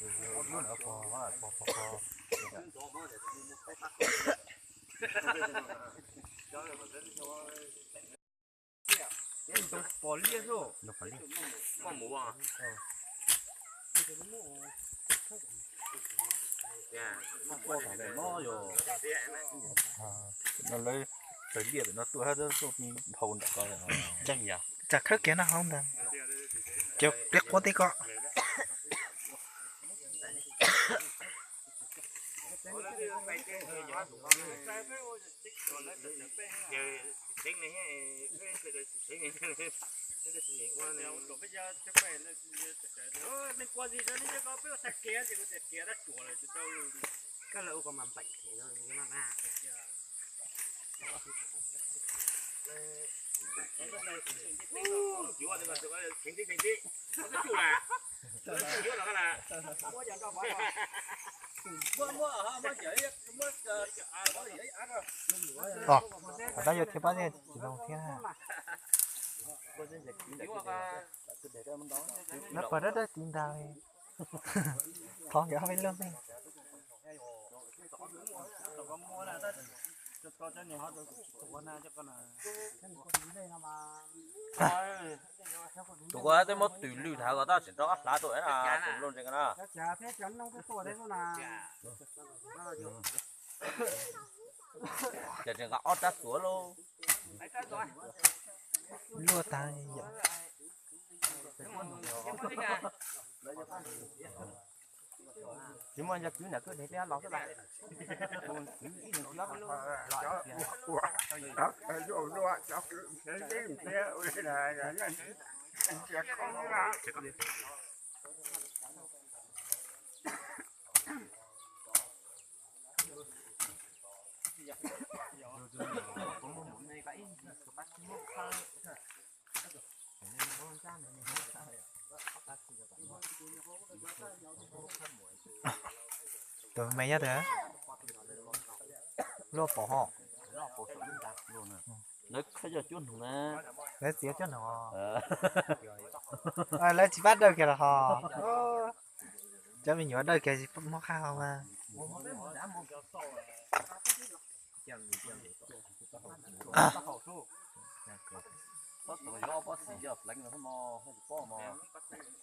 Lawv raws liaj pem no tuaj, tuaj dhau nram ko. Tsam khawb kiag no hauv ntawd, cov pliag quav tib ko. Os, tab yog thiaj pab thiaj tsis zoo thiab. Lawv pawg dawb dawb tiv ntag li. Thov nkawd ob peb lub xwb. Tus ko twb muab twm lwj thav ko tab sis rov qab hlav tuaj na, tus loj ntse ko na. Ces tseem nqa ob rab xuav lauj. Luaj tag yom. Tsis muaj yog kwv nram kwj dheev peb los xwb las. Kwv ib leeg kwv ob lub los ib tiag. Tus me nyob twg? Luaj pom ho. Lawv khaub yog cuab hnoos na. Lawv txiav cuab hnoos. Lawv tsis pab dawj kiag los ho. Cov me nyuam dawj kiag tsis muab qhab ho mas.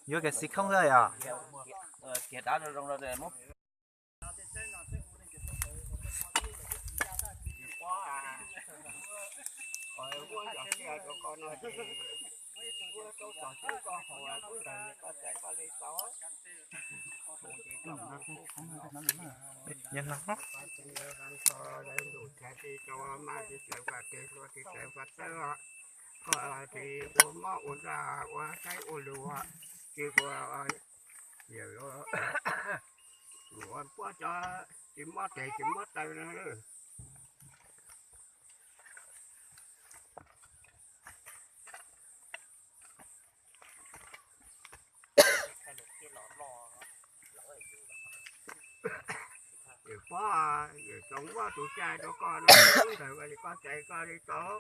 Yuav kiag xis khoob xwb yom. Koj tis ua mob ua nraj ua saib ua lus, tis ua yawm ua puab cov tsis mob tes tsis mob taw no. Yawm pob, yawm txoov muab tus cai rau koj no, ntawm ua li koj cai koj li tau.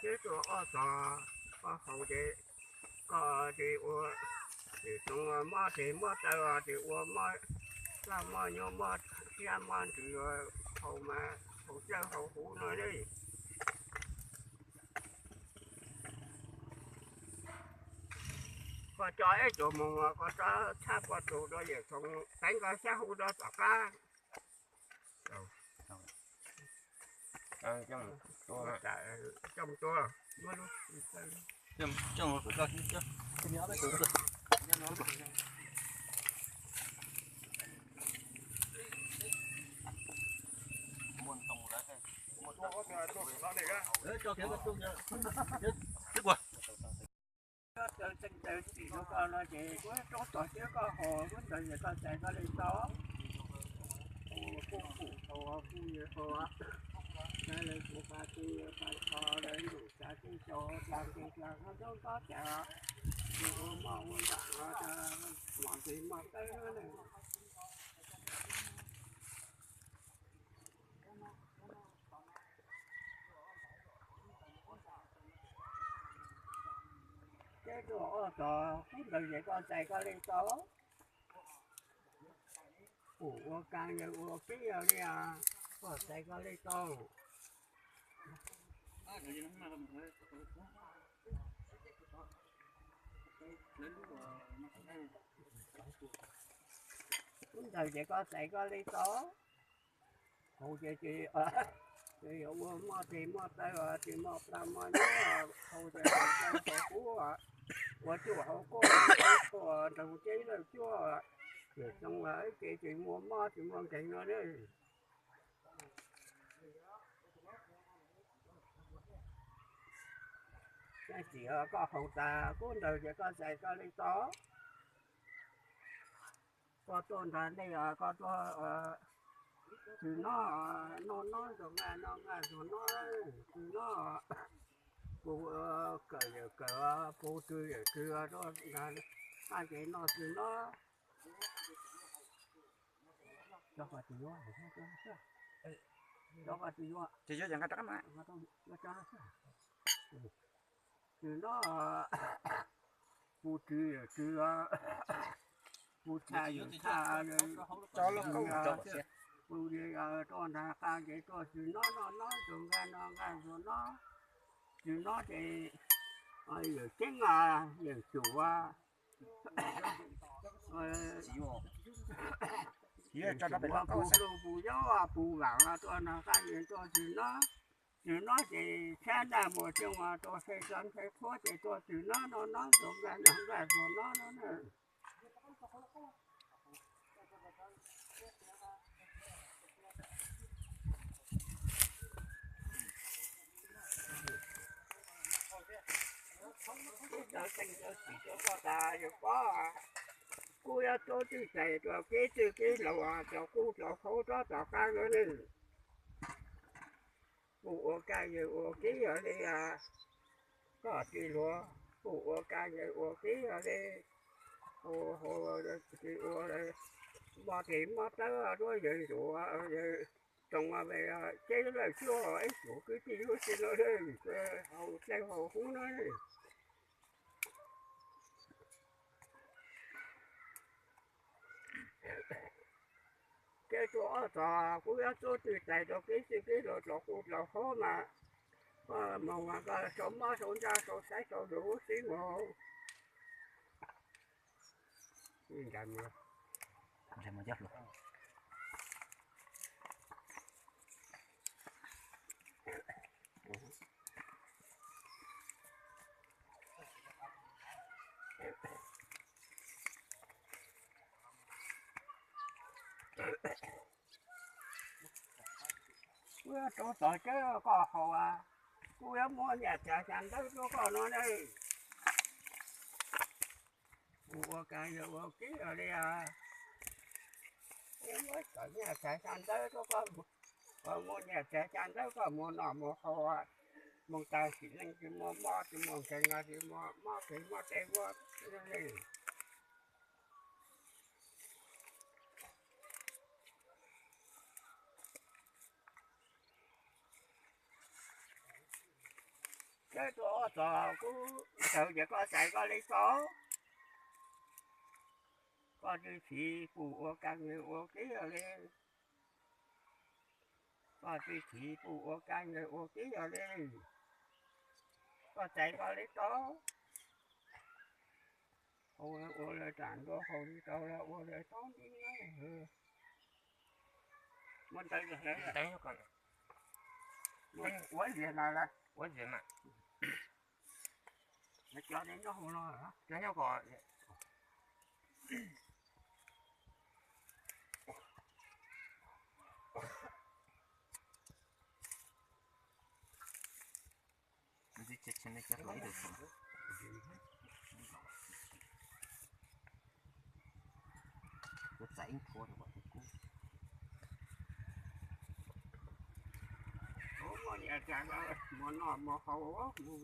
Sib txuas ob txog koj haus ces koj tis ua, yawm txoov mob tes mob taw tis ua mob, laj mob nyob mob siab mob ntsws haus mas haus cawj haus huv no ne. Koj coj ib tug moog koj txhob txhab poj tug rau yawm txoov, teev koj xyab huv rau tom qab. Tseem tawm tsim rau koj no ces kuv roob tog siab koj haus, kuv ntawd yog koj txais koj li tau. Kuv kuj haus kuj yog haus, txais lawv kuv pab kuj yog pab kho lawv ntuj tsav kuj xyov tsav kuj tsav koj roob tog cas, kuv ua moj ua nram no tas moj ntxwg moj tawb no ne. Ces Tuaj ob tog kub ntawd ces koj txais koj li tau. Kuv ua kav yawg ua kib yog li, koj txais koj li tau. Kub ntawd ces koj txais koj li tau. Hauv ces tsis, tsis yuav ua moj tes moj taw, tsis moj plab moj nyob, hauv ces tau kub, ua cuaj hauv kuj, kuj nrog ceb lawj cuaj, ces tsis muaj mob tsis muaj nkeeg no ne. Tsis, koj haus tas kub ntawd ces koj txais koj li tau. Koj tuaj nrog nej, koj tuaj txwm no, noj no ntxuag nqa no nqa ntxuag no, txwm no, puv kawm yawm kawm, puv twg yawm twg, tuaj nrog qab kev noj txwm no. Txwm no, puv twg yawm twg, puv tshaj yawm tshaj, puv li, tuaj nrog qab kev tuaj txwm no noj no ntxuag nqa no nqa ntxuag no, txwm no ces yawm ceeb, yawm xyum, puv hluas puv yaub, puv vam tuaj nrog qab kev tuaj txwm no, txwm no ces tshab ntaj muas txooj tuaj xeeb xeeb qhuab ces tuaj txwm no noj no ntxuag nqa no nqa ntxuag no no na. Cov txeej cov xwm rau koj tas yog pob, kuj yuav txob txwj txais rau kev txwj kev laus, cov qub cov hauv rov tom qab no ne. Kuj ua kab yawg ua kib yog li, koj tsis hluas, kuj ua kab yawg ua kib yog li, tsis ua mob tes mob taw duab yawg ntsuav yawg tsoos, ceb lawj cuaj ib tug kwv tij lub sij no, haus dlej haus hub no. Kev tuaj ob tog kuj yuav txob txwj txais rau kev txwj kev laus, txoj qub txoj hauv mas, koj moog mas koj sau mob sau ntsaj sau saib sau lus sib mus. Kuj yuav rau txog cawv koj haus, kuj yuav muab nyiaj txiag xya ntawv rau koj no ne. Kuj ua kab yawg ua kib yog li, kuj yuav muab cov nyiaj txiag xya ntawv rau koj, muab nyiaj txiag xya ntawv koj mus noj mus haus, mus tag sim neej tsis muaj mob tsis muaj nkeeg, tsis muaj mob tes mob taw ua li. Cawv tuaj ob tog kub ntawd ces koj txais koj li tau. Koj tsis thim kuj ua kab yawg ua kib yog li. Koj tsis thim kuj ua kab yawg ua kib yog li. Koj txais koj li tau. Ua lawv tsam ntua haus li tau los ua lawv tau li. Muab ntawv, ua ziag no lawm, ua ziag mas. Cov nyob hauv no, cov nyob ko. Mus noj mus haus, mus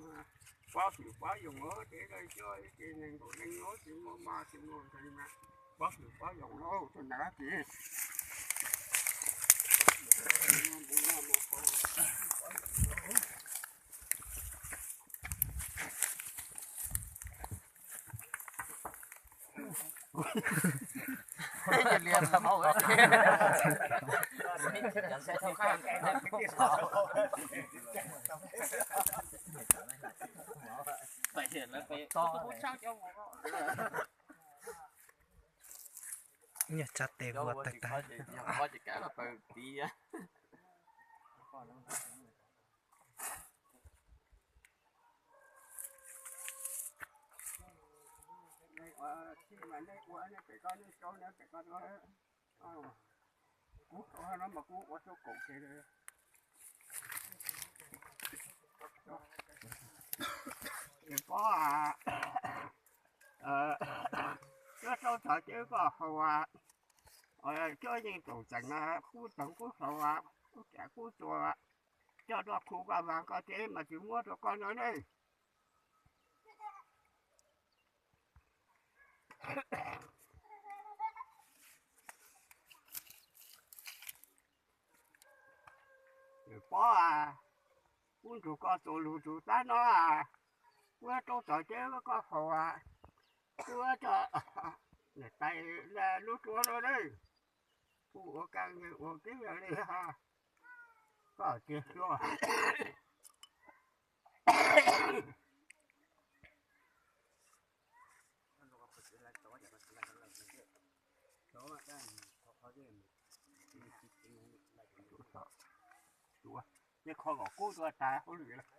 pob swm pob yoos, ces lawv cov ces neeg nkaum leej los tsis muaj mob tsis muaj nkeeg na, pob swm pob yoos los tau nrad ces. kuv. Nyiaj tsab tes ua tag tag. Kuv no mas kuv ua tau kaum ces pob, cuab rau txog ces koj haus, cuab yeej txaus tsees na, kub txoog kub haus, kub ram kub txuas, coj dua khu koj vas koj tsev mas tsis muab rau koj no ne. Pob, kub nrug koj txuas lug txug tab no, kuv rau txog ces koj haus, kuv coj niam tais lub rua no ne, kuv ua kaj ua tib yog li koj tiag xwb. Ces kho kom kub tuaj tas hauj lwm lawm.